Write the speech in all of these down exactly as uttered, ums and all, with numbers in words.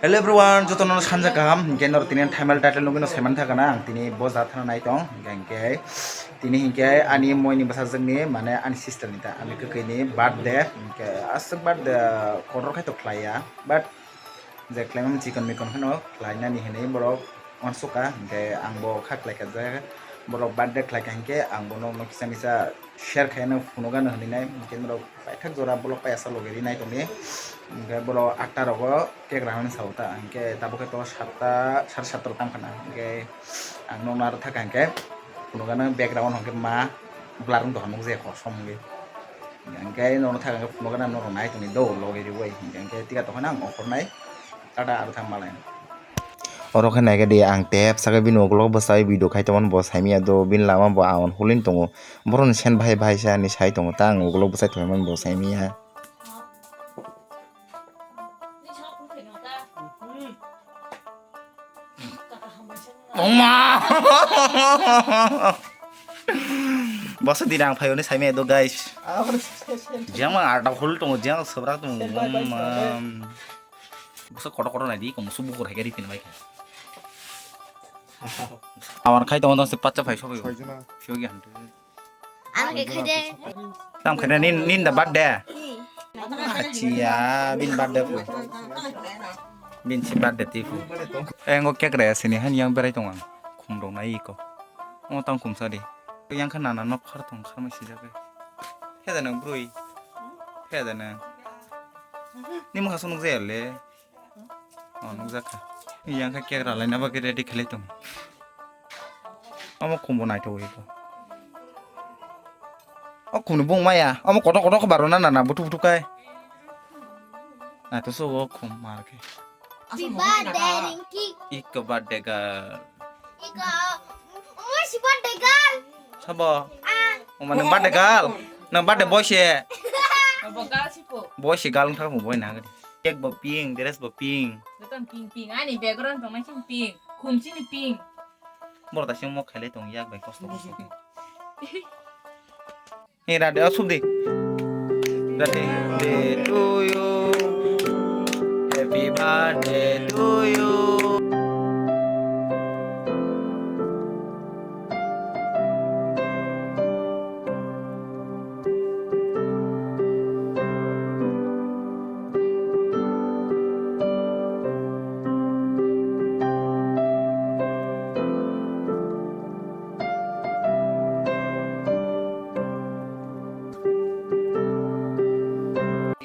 Hello everyone, jotono sanja kaham. Hinkhe noro tini thumbnail title nugwi no saiman thakana ang tini bo jaga thana nai tong. Hinkhe, hinkhe tini hinkhe ani moi ni bwsajwk ni, mane ani sister ni ta, ani kwkhwi ni birthday. Hinkhe aswk birthday kotor khai to khlai ya. But je khlaimani chikon mikon kheno khlainani hinwi borok uansukha. Hinkhe ang bo kha khlai kha je borok birthday khlai kha hinkhe ang bono no kisa misa share khaina phunukgano hinwi nai. Hinkhe norok paithak jora borok paiyasa logi rinai tongdi. Hinkhe borok atta rogo cake rana hinwi sao ta. Hinkhe tabuk khe to satta, sare satta rok tang khana. Hinkhe ang nokno aro thaka hinkhe phunukgano background hinkhe ma blur wng tongkha nukjaya kosom wngwi. Hinkhe nokno thaka hinkhe phunukgano norok nai tongdi do logi riwi. Hinkhe tira tongkha ang offer nai. Tata aro thang malai. Oro khe naikhe di ang tep sakhe bini ukulok bwsai video khai tongmani bo saimanya do bini lama bo awan hulin tongo. Boroni sen bahai bahai se ani sai tongo ta ang ukulok bwsai tongmani bo saimanya. Oma! Boso din ang phayoni saimanya do guys. Jang mang arda hul tongo jang sobrak tongo. Sen bahai bahai se. Bwsa kotor kotor nai di, kung su bukur hai gari pin bai kha. Awan khai tongo tong se pacha phai sobai. Soi jona. Sio gi hantu. Ang ke khai de. Tam khai nin nin da birthday. Achiya bin birthday pu. Bin si birthday ti pu. Eh ngo cake raya sini han yang berai tong ang. Khum dong nai iko. Ngo tang khum sa di. Yang kha nana nok khar tong khar mai sijak. He da nang brui. He da nang. Ni mokha sunuk jaya le. Oh, nukjakha. Yang kha cake ralaina bagwi ready khlai tong. Omo khumbo naithok wi bo. O khumni bung maya. Omo kotor kotor khe barona nana buthuk buthuk kai. Naithok se o khum mar khe. Happy birthday, Rinky. Iko birthday girl. Iko, omo si birthday girl. Sabo? Ah. Omo nang birthday girl. Nang birthday boy se. Abo girl si po. Boy se girl wngkha bo boy na. Cake bo pink, dress bo pink. Joto pink, pink. Ani background tong nai sini pink. Khum sini pink. Borok ta sing mok khailai tong yak bai kosto kosto khe. Hey, rade, oh, subdi. Rade, birthday to you. Happy birthday to you.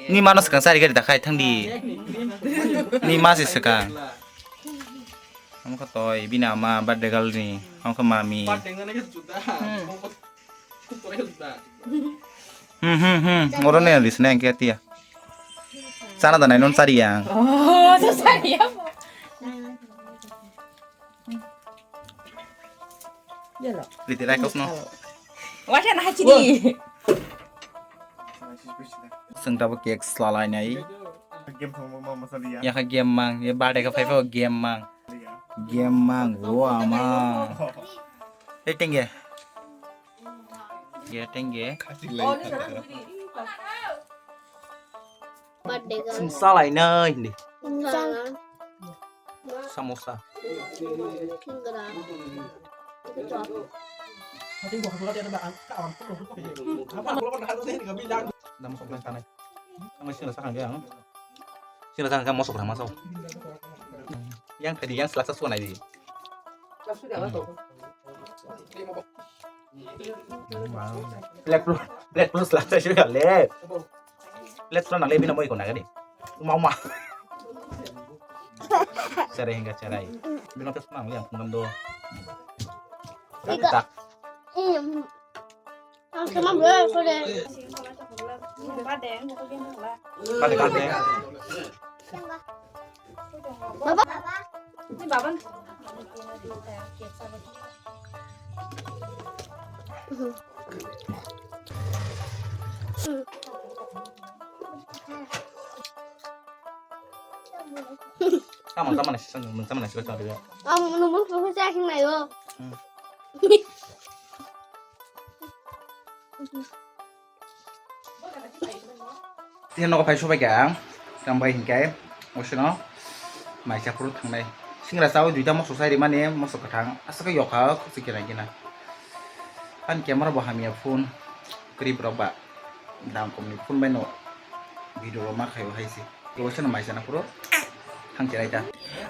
Ni mano swkang chari gari dakhai thangdi. Ni ma se swkang. Amkha toi bini ama birthday girl ni. Amkha mami. Hmm, hmm, hmm. Oro ne ris ne angke tia. Sana da nai non sari yang. Oh, so sari ya. Riti rai kok no. Wasa na hachi di. Seng tabo cake slalai nai. Game thong ma ma sali ya. Ya kha game mang, ye birthday kha phai phai game mang. Game mang, wo ama. Ei tengge. Ye tengge. Birthday girl. Sing salai na hindi. Samosa. Dam sok nang tanai. Ang sing rasa kang dia. Sing rasa kang mosok rama so. Yang tadi yang selasa suka nai di. Black plus, black plus lah saya juga le. Black plus nang le bina moi ko nagadi. Uma uma. Cerai hingga cerai. Bina plus nang yang pun do. Ika. Tak. Iya. Ang sama bro ko de. Bade, bade. Baba. Ni baba. Tamo, tamo na sisang, tamo na sisang dia. Am, nunggu proses yang nayo. Tini nogo phai sobai kha ang, tamo bai hinkhe, osino, Maisa phuru thangnai. Singra chawi duita moso chai rimani, moso kwthang. Aswk khe yokha, khukchwi kena kena. Ani camera bo hamya phone. Kwrwi borok ba. Dam komni phone bai no video rok ma khaio hai se. Kebo seno maisana phuru thang chenai ta.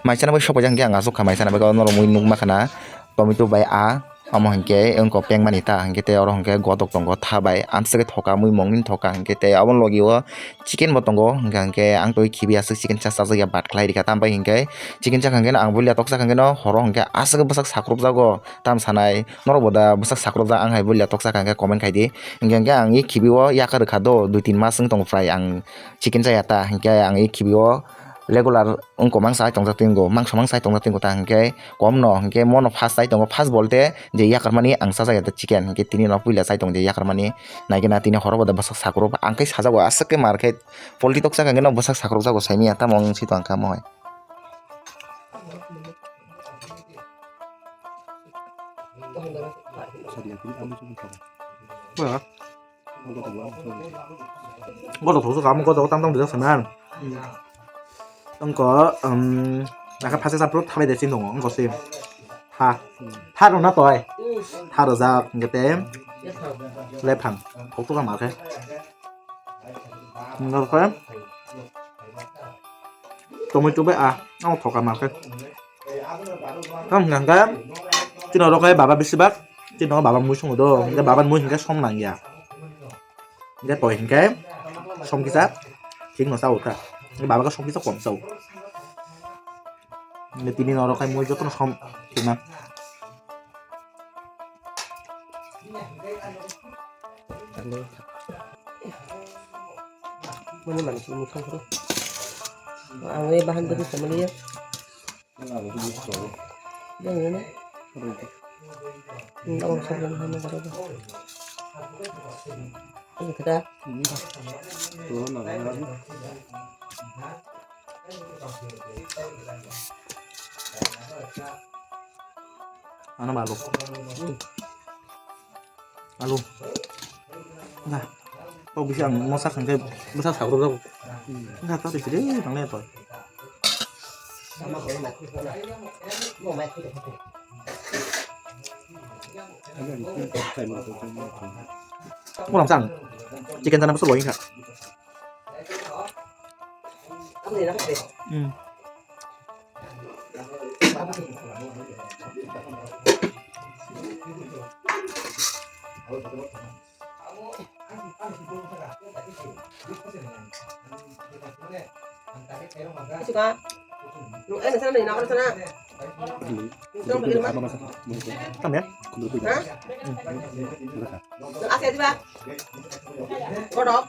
Maisana bai sopai jang khe ang aswk kha maisana bai norok mui nuk ma khana. Tomato bai a omo hinkhe wngkok pengmani ta hinkhe tei oro hinkhe godok tongo tha bai amswk khe thoka mui mongni thoka hinkhe tei abo logi o chicken bo tongo hinkhe ang twi khibi aswk chicken sa chajak ya bat khlai rikha tambai hinkhe chicken chakha hinkhe ang bulia tok chakha hinkhe no horo hinkhe aswk bwsak sakrupjago tam sanai. Norok bo da bwsak sakrok jak, ang hai bulia toksa kha hwnkhe comment khai di. Hwnkhe hwnkhe ang i khibi o yakar rwkha do, dui tin mas wng tongo prai ang chicken chaya ta, hwnkhe ang i khibi o regular wngkok mang chai tongjak tongo, mangso mang chai tongjak tongo ta, hwnkhe kom no, hwnkhe mono first chai tongo, first bolte je yakar mani ang chajak ya ta chicken, hwnkhe tini no puila chai tong je yakar mani, naikhe na tini horo bo da bwsak sakrok, ang khe sajak o aswk khe mar khe poultry toksa kha hwnkhe no bwsak sakrok jago saimanya, tamo wng si tong kha mo hai. Godo thokso kamo godo tam tam dijak sana. Engko um naka phase sapro thabai de sin dongo engko se. Ha. Tha rona toi. Tha rojak ngete. Lephang. Thokto ka ma khe. Ngal khe. Tomato bai a, ang thoka ma khe. Ang hwnkha hwnkhe, chini oro khe baba bisi bak, chini oro baba mui songo do, hwnkhe baba mui hwnkhe som nang ya. Hwnkhe toi hwnkhe som kisa thik no cha o kha. Hwnkhe baba khe som kisa kom cha o. Hwnkhe tini oro khe mui jotono som thik na. Mani mani sini mukhang koro. Ang ini bahan beri sama dia. Yang ini. Ini orang saya yang mana koro. Ini kita. Ano malo. Alo. Nah. Kok bisa ang mosak hingke bwsa sakrok jago. Nah, tadi gede nang le toy. Mo lam sang. Chicken sana bwsa loi kha. Hmm. Suka. Nung, eh, sana nih, nakal sana. Tam ya? Hah? Nung, asli aja, Pak. Kodok.